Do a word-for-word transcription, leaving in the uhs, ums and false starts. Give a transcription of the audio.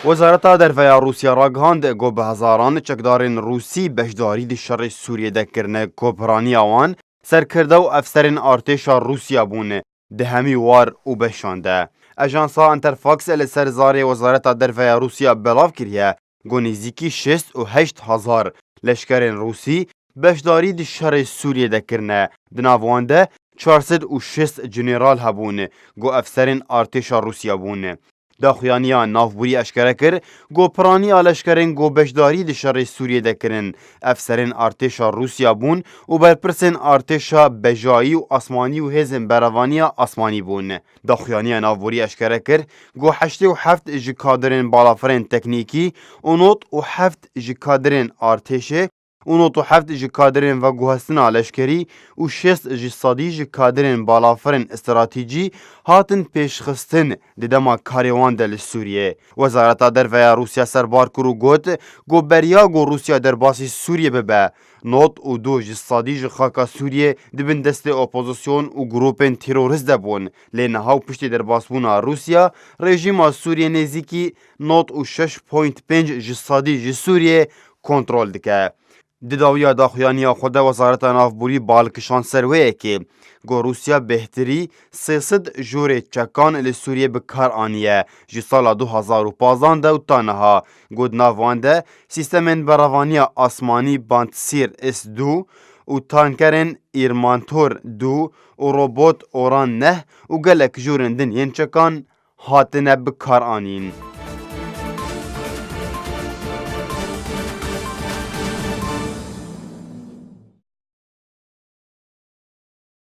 Wezareta Derve ya Rûsya ragihand ku bi hezaran çekdarên Rûsî beşdarî di şerê Sûriyê de kirine, ku piraniya wan serkirde û efserên artêşa Rûsya bûn di hemî war û beşan de. Ajansa Interfax li ser zarê Wezareta Derve ya Rûsya belav kiriye ku nêzîkî şêst û heşt hezar leşkerên Rûsî beşdarî di şerê Sûriyê de kirine. Di nav wan de çar sed û şêst general hebûn ku efserên artêşa Rûsya bûn. Daxuyaniya navborî eşkere kir ku piraniya leşkerên ku beşdarî di şerê Sûriyê de kirin, efserên artêşa Rûsya bûn û berpirsên artêşa bejayî û asmanî û hêzên berevaniya asmanî bûn. Daxuyaniya navborî eşkere kir ku heştê û heft ji kadirên balafirên teknîkî û nod û heft ji kadirên artêşê û nod û heft ji kadirên veguhestina leşkerî û şêst ji sedî ji kadirên balafirên stratejî hatin pêşxistin di dema karê wan de li Sûriyê. Wezareta Derve ya Rûsya serbar kir û got ku beriya ku Rûsya derbasî Sûriyê bibe, nod û du ji sedî ji xaka Sûriyê di bin destê opozîsyon û grûpên terorîst de bûn. Lê niha û piştî derbasbûna Rûsya, rejîma Sûriyê nêzîkî nod û şeş point pênc ji sedî ji Sûriyê kontrol dike. Di dawiya daxuyaniya xwe de Wezareta Navborî bal kişand ser wê yekê ku Rûsya bêhtirî sê sed jorê çekan li Sûriyê bi kar aniye ji sala du hazar û pazdeh de û ta niha, ku di nav wan de sîstemên berevaniya asmanî Pantsir S du û tankerên Îrmantor du û robot Oran neh û gelek jorên din yên çekan hatine bi kar anîn.